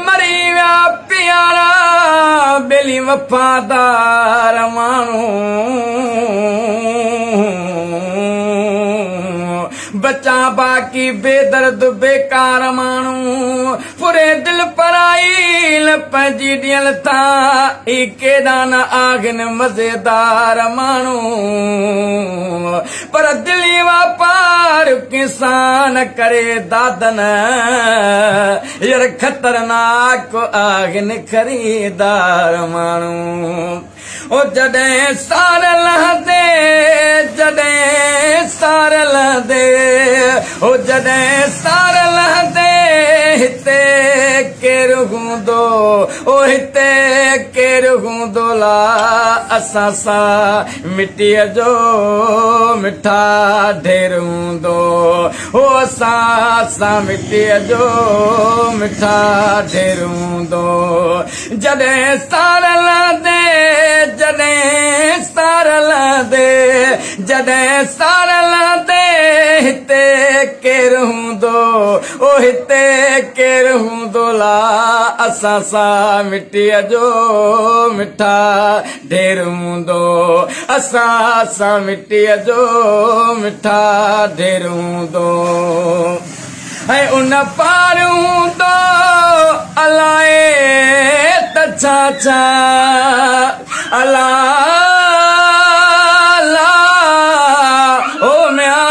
मरी विया प्यारा ॿेली वफ़ादार माण्हू बचा बाक़ी बेदर्द बेकार माण्हू पूरे दिल पराई पंहिंजी ॾियल था ई केॾा न आहिनि मज़ेदार माण्हू पर दिली वापार किसान करे दादन यार ख़तरनाक आहिनि ख़रीदार माण्हू। ओ जॾहिं सार लहंदे जॾहिं सार लहंदे ओ जॾहिं सार लहंदे हिते केरु हूंदो ओ हिते केरु हूंदो ला असां सां मिटीअ जो मिठा ढेर हूंदो ओ असां सां मिटीअ जो मिठा ढेर हूंदो। जॾहिं सार लहंदे जॾहिं सार लहंदे जॾहिं सार लहंदे हिते केरु हूंदो ओ हिते केरु हूंदो ला असां सां मिटीअ जो मिठा ढेर हूंदो असां सां मिटीअ जो मिठा ढेर हूंदो। ऐं उन पार हूंदो अलाए त छा छा अला ला ओ मिया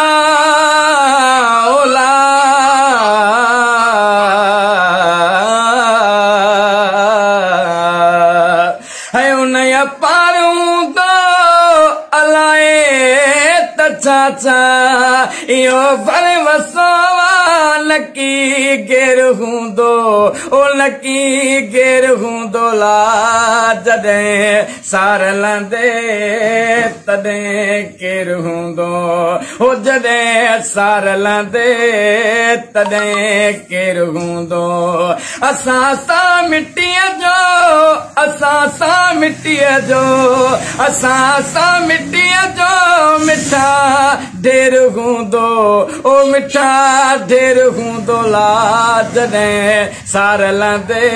ओ ला ऐं उन पार हूंदो अलाए त छा छा इहो भरवसो नकी गेर हूंदो ओ नकी गेर हूंदो ला जॾहिं सार लहंदे तॾहिं केरु हूंदो ओ जॾहिं सार लहंदे तॾहिं केरु हूंदो। असां सां मिटीअ जो असां सां मिटीअ जो असां सां मिटीअ जो मिठा ढेर हूंदो ओ मिठा ढेर हूंदो ला जॾहिं सार लहंदे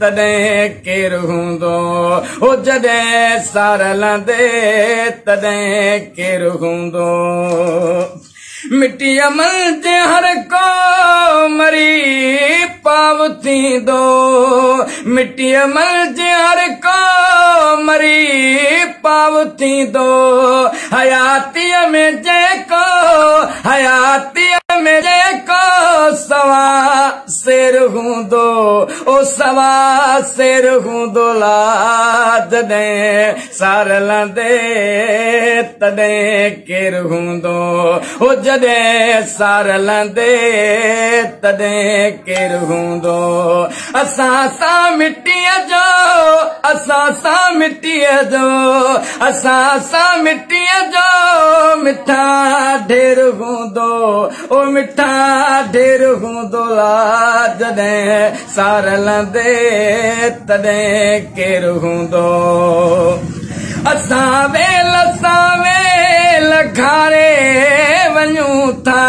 तॾहिं केरु हूंदो ओ जॾहिं सार लहंदे तॾहिं केरु हूंदो। मिटीअ मंझ हर को मरी पाव थींदो मिटीअ मंझ हर को मरी पाव थींदो हयातीअ में जेको हयातीअ में जेको सवा सेर हूंदो ओ सवा सेर हूंदो ला जॾहिं सार लहंदे तॾहिं केरु हूंदो ओ जॾहिं सार लहंदे तॾहिं केरु हूंदो। असां सां मिटीअ जो असां सां मिटीअ जो असां सां मिटीअ जो मिठा ढेर हूंदो ओ मिठा ढेर हूंदो ला जॾहिं सार लहंदे तॾहिं केरु हूंदो। असां वेल घारे वञूं था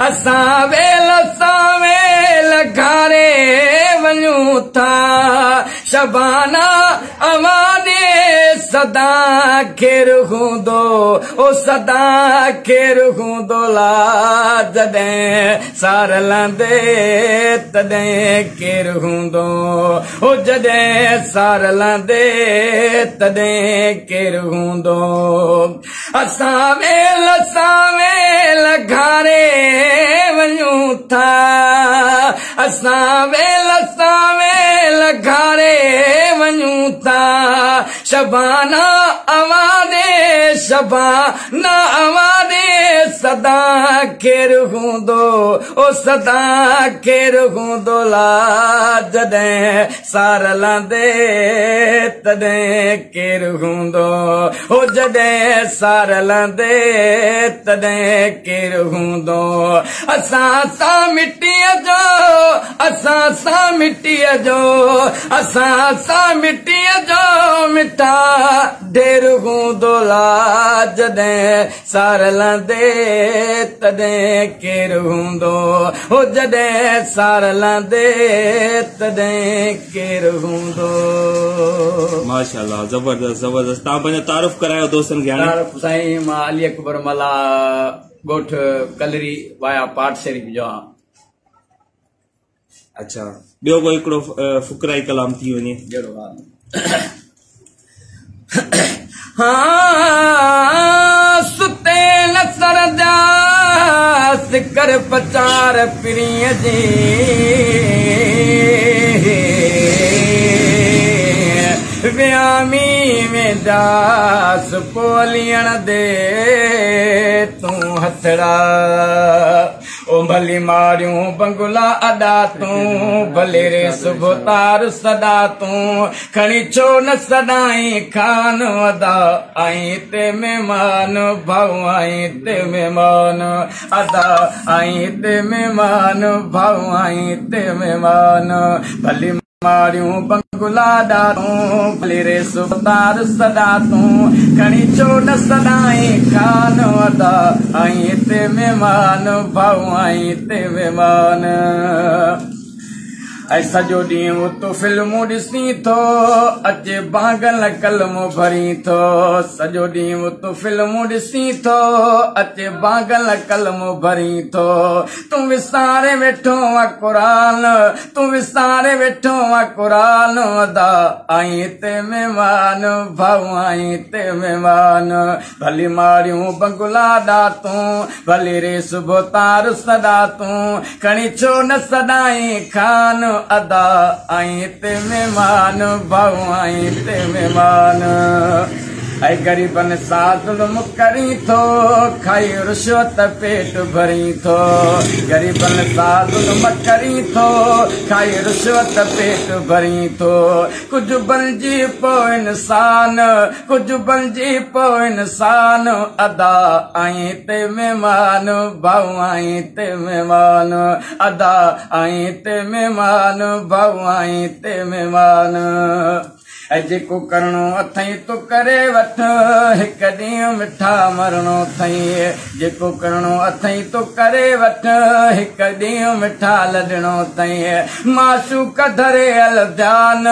असां वेल घारे वञूं था शबाना अवां ॾे सदा खेर हूंदो ओ सदा खेर हूंदो ला जॾहिं सार लहंदे तॾहिं केरु हूंदो ओ जॾहिं सार लहंदे तॾहिं केरु हूंदो। असां वेल घारे वञूं था असां वेल घारे वञूं था शबाना अवां ॾे शबाना अवां ॾे सदा खेर हूंदो ओ सदा खेर हूंदो ला जॾहिं सार लहंदे तॾहिं केरु हूंदो ओ जॾहिं सार लहंदे तॾहिं केरु हूंदो। असां सां मिटीअ जो असां सां मिटीअ जो असां सां मिटीअ जो मिठा ढेर हूंदो ला जॾहिं सार लहंदे तॾहिं केरु हूंदो, हो जॾहिं सार लहंदे तॾहिं केरु हूंदो। माशाअल्लाह, ज़बरदस्त ज़बरदस्त। तव्हां पंहिंजो तारुफ़ करायो दोस्तनि खे हाणे। तारुफ़ साईं, मां अली अकबर मला, ॻोठ कलरी वाया पाट शरीफ़ जो आहियां। अच्छा, ॿियो को हिकिड़ो फुकराई कलाम थी वञे। जहिड़ो हाल। हा सुते न सरदा सिकर पचार पीरीअ जी, वियामी वेंदास पोलियण दे तूं हथड़ा, ओ भली मारियूं बंगला अॾा तूं, भले रे सुबुह तार सॾा तूं, खणी छो न सॾाई खान अदा, आई ते महिमान भाऊ आई ते महिमान अदा, आई ते महिमान भाऊ आई ते महिमान, भली मारियूं बंगला अॾा तूं, भले रे सुबुह तार सॾा तूं, खणी छो न सॾाई खान अदा, आई ते महिमान भाऊ आई ते महिमान। ऐं सॼो ॾींहुं तूं फिल्मूं ॾिसी थो, अचे बांगल कलमो भरी थो, सॼो ॾींहुं तूं फिल्मूं ॾिसी थो, अचे बांगल कलमो भरी थो, तूं विसारे वेठो आ क़ुरान, तूं विसारे वेठो आ क़ुरान अदा, आई ते महिमान भाऊ आई ते महिमान, भली मारियूं बंगला ॾा तूं, भली रे सुबुह तार सॾा तूं, खणी छो न सॾाई खान अदा, आई ते महिमान भाऊ आई ते महिमान। ऐं ग़रीबनि सां ज़ुल्म करी थो, खाई रिश्वत पेट भरी थो, ग़रीबनि सां ज़ुल्म करी थो, खाई रिश्वत पेट भरी थो, कुझु बणिजी पो इंसान, कुझु बणिजी पो इंसान अदा, आई ते महिमान भाऊ आई ते महिमान अदा, आई ते महिमान भाऊ आई ते महिमान। ऐं जेको करिणो अथई तूं करे वठि, हिकु ॾींहुं मिठा मरणो अथई, जेको करिणो अथई तूं करे वठि, हिकु ॾींहुं मिठा लॾणो अथई। माशूक धरे अल ध्यान,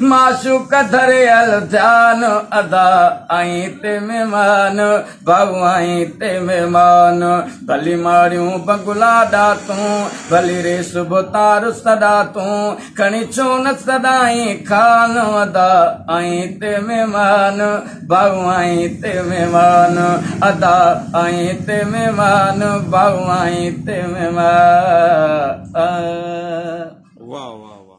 माशूक धरे अल ध्यान अदा, आई ते महिमान भाऊ आई ते महिमान, भली मारियूं बंगला ॾा तूं, भली रे सुबुह तार सॾा तूं, खणी छो न सॾाई खान अदा, आई ते महिमान भाऊ आई ते महिमान अदा, आई ते महिमान भाऊ आई ते महिमान। वाह वाह वाह।